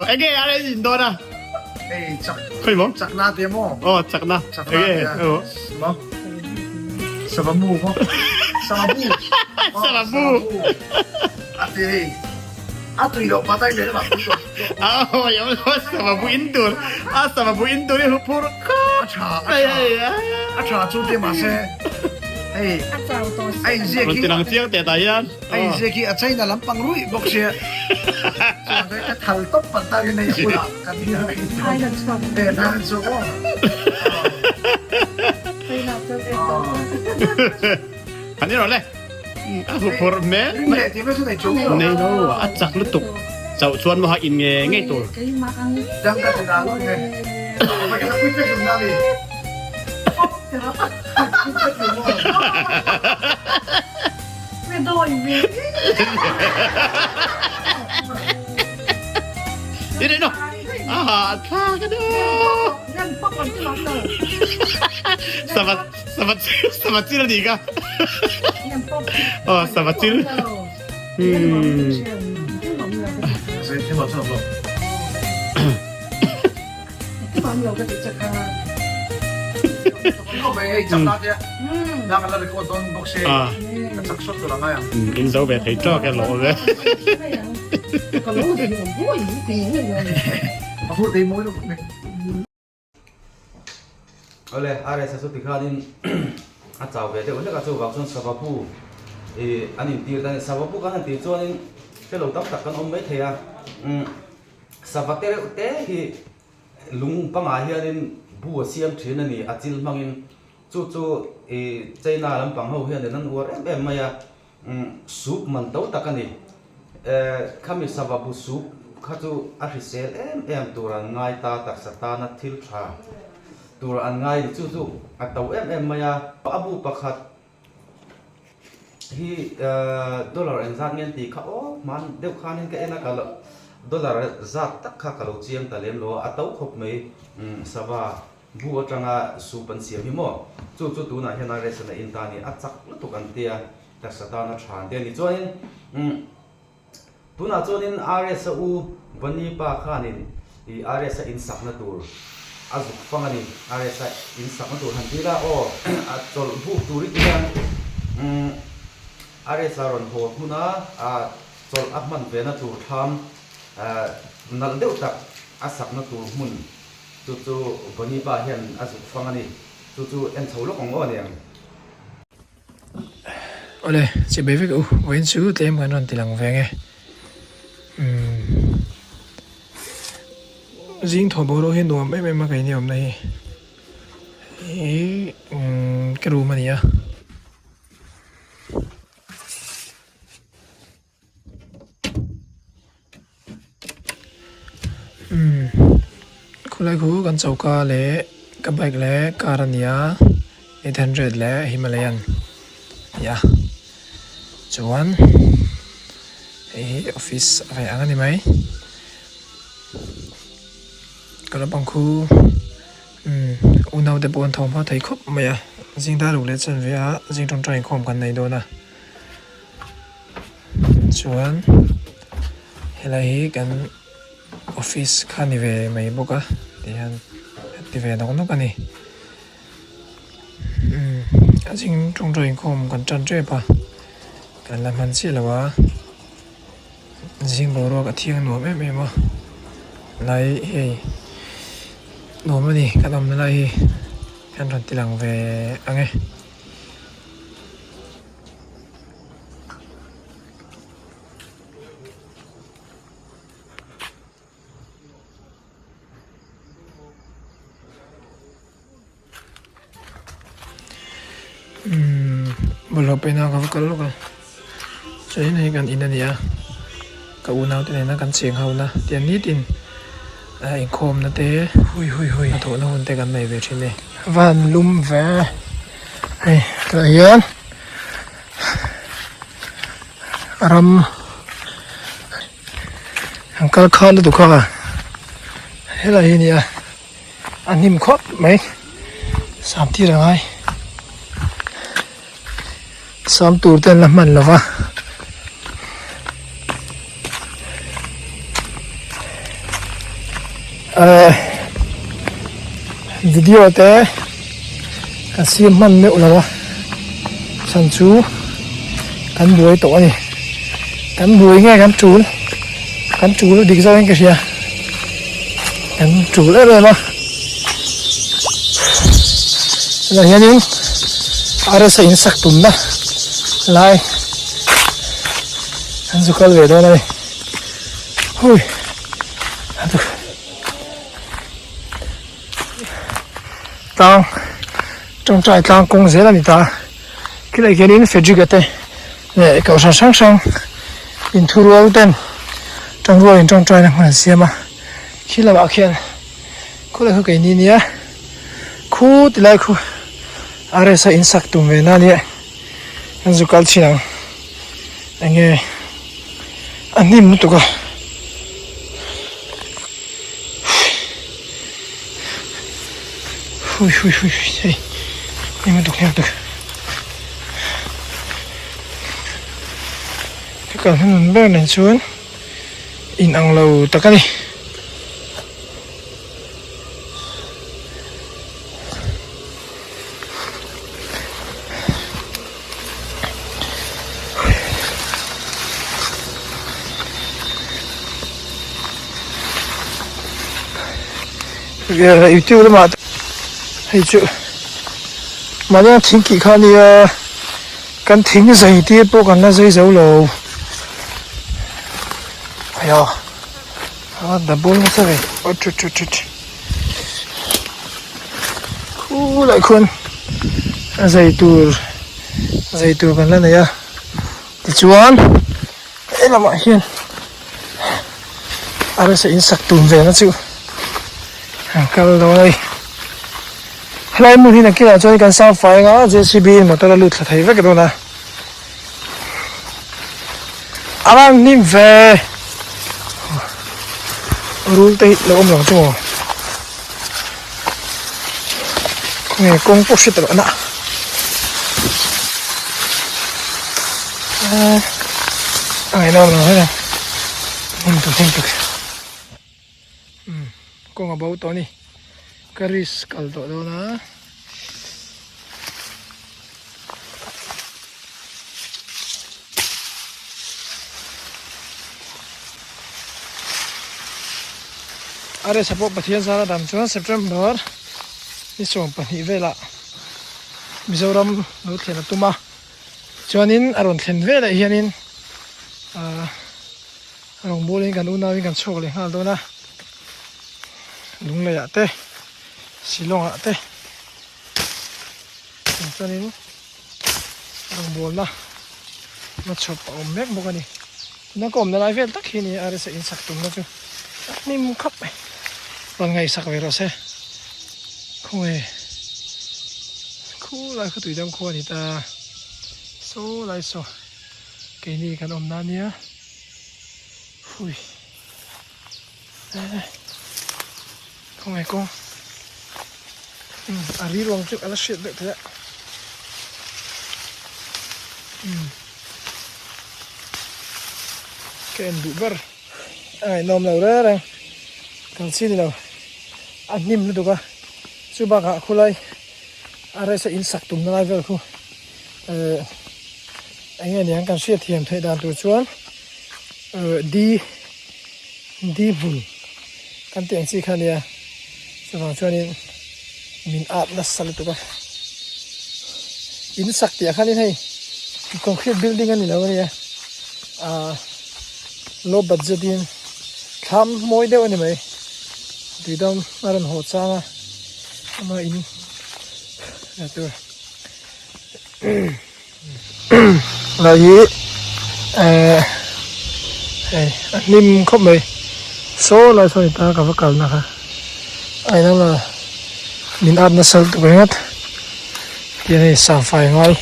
Enge a rei in dawn a? Hei chak Khoi maw? chakna te maw? Aw chakna. Chakna Enge te aw. maw? Savamu maw? Savabu. Savabu. A ti hei. A tui loh pa tai leh lamah tui loh. Aw yam lo savabu in tur. A savabu in tur i huphur khawp. A tha a tha. A tha chu te mahse hei a inziak Rawn hi tilang chiang teh tah hian. A inziak hi a China lampang ruih bawk sia. Chuan ka ka thal tawp palh tak in hei a bulah ka ding a. Thailand chhuak. E Thailand chhuak aw. An ni rawh le. A huphurh hmel mai. Leh ti mai chu nei chung lo. Nei lo a chak lutuk. Chauh chuan maw ha in nge ngei tur. Dang ka ti dan lawk nge. Ka pui pek lum na mi. Sava chil ni ka aw sava chil hmm In zo ve thei tawk e lawm ve. Awle, RS-a chu tikhanin a chau ve deuh hlek a, chuvang chuan Savapu ih an intir ta a ni. Savapu kan han tih chuanin hre lo tam tak kan awm mai thei a, umm sava te reuh te hi lung pangah hianin bu a siam thin a ni, a chil hmangin chu chu ih China lampang ho hianin an uar em em mai a, umm soup man to tak a ni. Eh khami sava bu soup kha chu a hrisel em em tur an ngai ta taksa tana thil tha tur an ngai ni chu chu a to em em mai a, a bu pakhat hi dollar engzat nge an tih kha aw hman deuh khanin ka en a ka lo dollar zat tak kha ka lo chiang ta lem lo a a to khawp mai sava bu atanga soup an siam hi maw chu chu tunah hian a restaurant a in ta a ni a chak lutuk an tia taksa tana tha an tia ni chuanin Tunah chuanin RS-a u Vani pa khanin ih RS-a in sakna tur a zuk fang a ni. RS-a in sakna tur han ti ila aw a chawlh buk tur i ti hian umm RS-a rawn haw hmuna a chawlh a hman vena tur thlam eh nalh deuh tak a sakna tur hmun chu chu Vani pa hian a zuk fang a ni. Chu chu en chho lawk ang aw aniang. Awle, che bei vek u, vawiin chu tlem kan rawn ti lang ve nge. Umm zing thaw boruak hi nuam em em a keini awmna hi. Hei umm ka room a ni a. Umm khulai khu kan choka leh ka bike leh car a ni a 800 leh himalayan a ni a chuan hei hi office a ve ang a ni mai ka naupang khu umm unau te pawh an tho hma thei khawp mai a zing dar ruk leh chanve ah zing tawngtai inkhawm kan nei dawn a. Chuan helai hi kan office kha ni ve mai bawk a tihian ti ve nawk nawk a ni umm a zing tawngtai inkhawm kan tan tep a kan la hman chiah lo a zing boruak a thiang nuam em em a lai hei nuam a ni kan awmna lai hi kan rawn ti lang ve ang e. Umm bawlhhlawh paihna ka va kal lawk a chuanin hei kan in a ni a ka unau te nena kan cheng ho na tiang nitin a inkhawm na te hnathawh na hun te kan nei ve thin a ni. Van lum ve hei tah hian. Ram an kal kha lutuk a helai hi a ni a a hnim khawp mai sam tir a ngai sam tur te an la hman lo va. Eh video te kan siam hman meuh lo a chhan chu kan buai tawh a ni kan buai nge kan tul kan tul dik zawk in ka hria kan tul em em a tunah hianin rsa in sak tumna lai an zu kal ve dawn a ni hui. Tlang tawngtai tlang kawng zel a ni ta khilai khianin Frederick a te leh kohhran hrang hrang inthurual ten tangrual in tawngtai na hmun an siam a khi lamah khian khawlai khu keini nia khu tilai khu R S a in sak tum ve na ania an zu kal thin ang enge a hnim lutuk a. Hui hui hui hui hei hnim lutuk hnim lutuk ka kal hmanun ber nen chuan in ang lo tak a ni. Youtube lamah hei chu mahni thing kih kha a nia kan thing zai tir pawh kan la zai zo lo hei a a double nasa ve aw thut thut thut. Khulai khuan a zai tur zai tur kan la nei a tichuan he lamah hian arsa in sak tum ve na chu an kal dawn a ni helai hmun hi nakinah chuan kan sang fai anga J C B in motor a lut thla thei vek dawn a a van hnim ve rul te hi lo awm lo chu maw khawnge kawng pawh hre ta loh na a ngaihnawm lo hle hnim tuk hnim tuk umm kawng a bo tawh a ni ka risk kal tawh dawn a. A resa pawh Pathian zara dam chuan September ni 12 velah Mizoram lo thlen a tum a, chuanin a rawn thlen velah hianin ahh rawngbawlin kan unauin kan chhuak leh nghal dawn a, Lungleiah te Shillong-ah te chuanin rawngbawlna hmachhawp a awm mek bawk a ni. Tuna ka awmna lai vel tak hi a ni a rsa in sak tumna chu a hnim khawp mai. Rawn ngaihsak ve rawh se. Khawnge khu lai khaw tuidam khua a ni ta. Saw lai saw keini kan awmna a nia. Hui. Khawnge kawng umm a ri ruang chu a la hriat deuh theih a umm ka en duh ber a ngaihnawm lo reng reng kal chi ni lo a hnim lutuk a chu bakah khulai a rest a in sak tumna lai vel khu ehh eng nge niang kan hriat thiam theih dan tur chuan ehh di. Di hmun kan tih ang chi kha ania chuvang chuanin min at nasa lutuk a in sak tih ah khanin hei concrete building a ni lo ania ah low budget in thlam mawi deuh a ni mai tuidam a rawn haw chang a ama in tur. Lah hi eh hei a hnim khawp mai saw lai saw ni ta ka va kal na kha a inang la min at nasa lutuk ringawt tihian hei sangfai ngai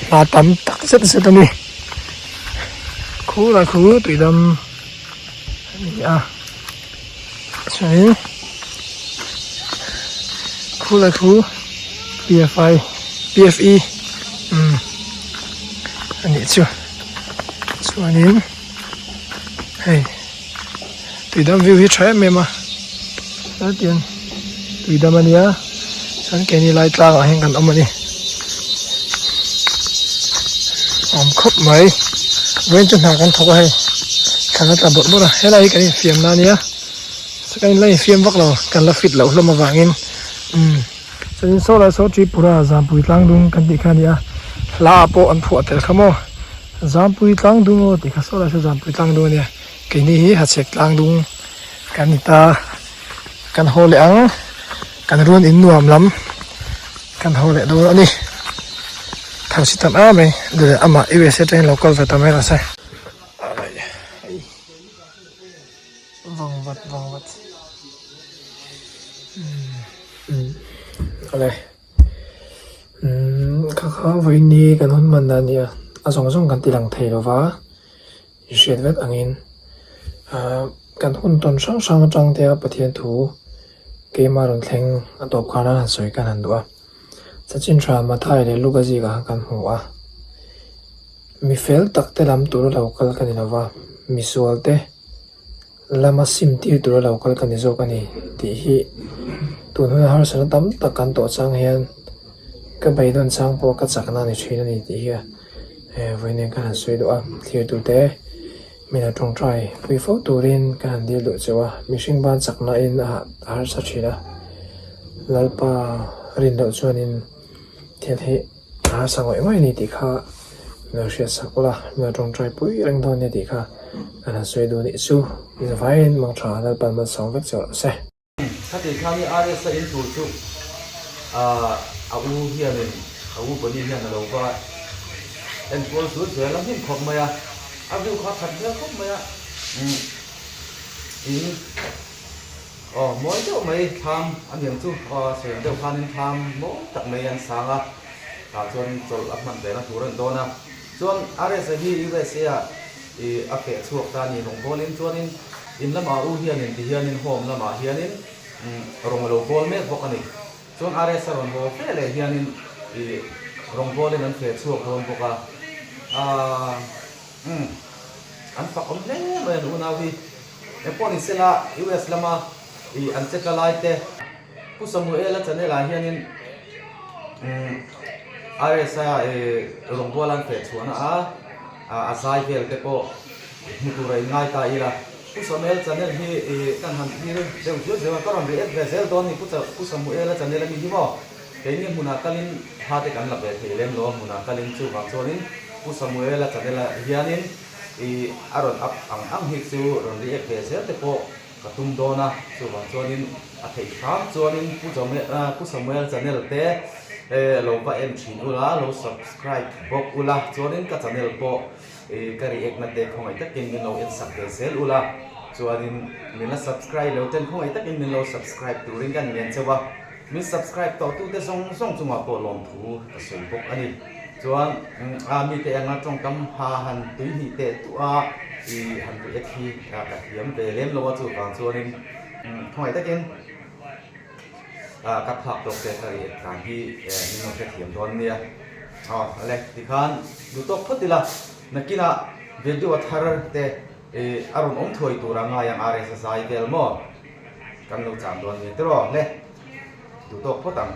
hna tam tak zet zet a ni khu lai khu tuidam a ni a chuanin khu lai khu P_F_I P_F_E umm a nih chu chuanin hei tuidam view hi tha em em a. Hetiang tuidam a nia chuan keini lai tlangah hian kan awm a ni awm khawp mai vawiin chu hna kan thawk a hei thlan a tla bawrh bawrh a helai hi kan infiam na a nia kan inla infiam vak lo kan la fit loh hlawm avangin umm chuanin saw lai saw Tripura Zampui tlang dung kan tih kha a ni a hla ah pawh an phuah tel kha maw Zampui tlang dung aw tih kha saw lai saw Zampui tlang dung a nia keini hi Hachhek tlang dung. Kan ni ta, kan haw leh ang, kan ruan in nuam lam kan haw leh dawn a ni. Thau si tam em mai, duh leh amah USA atangin lo kal ve ta mai rawh se. Vang vat vang vat. Umm awle. Umm kha kha vawiin ni kan hun hman dan a nia, a zawng zawng kan ti lang thei lo va. I hriat vek angin ahh kan hun tawn hrang hrang atang te a Pathian thu keimah rawn thleng a tawp khan an han sawi kan han duh a. Sachin tha Mathai leh Luka zikah khan kan hmu a. Mi fel tak te lam tura lo kal ka ni lova, misual te lama sim tir tura lo kal ka ni zawk a ni tih hi tun huna harsatna tam tak kan tawh chang hian ka beidawn chang pawh ka chakna a ni thin a ni tih hi a. He vawiin ka han sawi duh a, thlir tute min a tawngtai pui fo turin ka han dil duh cheu a, mihring ban chakna in a harsa thin a, Lalpa rin loh chuanin thil hi a harsa ngawih ngawih a ni tih kha min lo hriat sak ula, min lo tawngtai pui reng dawn nia tih kha ka han sawi duh anih chu, zavaiin mangtha Lalpan malsawm vek cheu rawh se. Khatih khan i RS a in tur chu a u hianin a u Bonnie hian a lo va enkawl zul zel a hnim khawp mai a, a view kha a that hmel khawp mai a, in aw mawi deuh mai thlam a niang chu aw a sawi ang deuh khanin thlam mawi tak mai an sang a, tah chuan chawlh a hman ve na tur a ni dawn a, chuan RS a hi USA ah ih a feh chhuak ta a ni rawngbawlin chuanin. In lamah u hianin ti hianin home lamah hianin rawn lo bawl mek bawk a ni. Chuan RS a rawn haw fe leh hianin ih rawn bawlin an feh chhuak dawn bawk a. Aaa umm an fak awm hle mai an unau hi. Engpawh ni sela US lama ih an che tla lai te Pu Samuela channel ah hianin umm RS a ih rawn bawl an feh chhuahna a a zai vel te pawh Hmu tur a inngai ta ila. Pu Samuel channel hi i kan han thlir deuh zeuh zeuh a, ka rawn react ve zel dawn ni Pu Samuela channel ami hi maw? Keini hmunah kalin thla te kan la ve thei lem lo a hmunah kalin chuvang chuanin Pu Samuela channel ah hianin i a rawn up ang ang hi chu rawn react ve zel te pawh ka tum dawn a, chuvang chuanin a theih hram chuanin Pu Samuel channel te lo va en thin ula, lo subscribe bawk ula chuanin ka channel pawh I ka react na te khawngaih takin min lo en sak ve zel ula, chuanin min la subscribe lo ten khawngaih takin min lo subscribe turin ka ngen cheu a, min subscribe tawh tute zawng zawng chungah pawh lawmthu ka sawi bawk a ni. Chuan a mite anga tawngkam ha han tui hnih teh tuah a i han react hi ka thiam ve lem lo a, chuvang chuanin khawngaih takin ka phak tawk te ka react dan hi min lo hrethiam dawn nia. Aw ale tikhan duh tawk phawt ila nakinah video a thar te ih a rawn awm thuai tur a ngai ang RS a zai vel maw kan lo cham dawn nia tiraw le duh tawk phawt ang.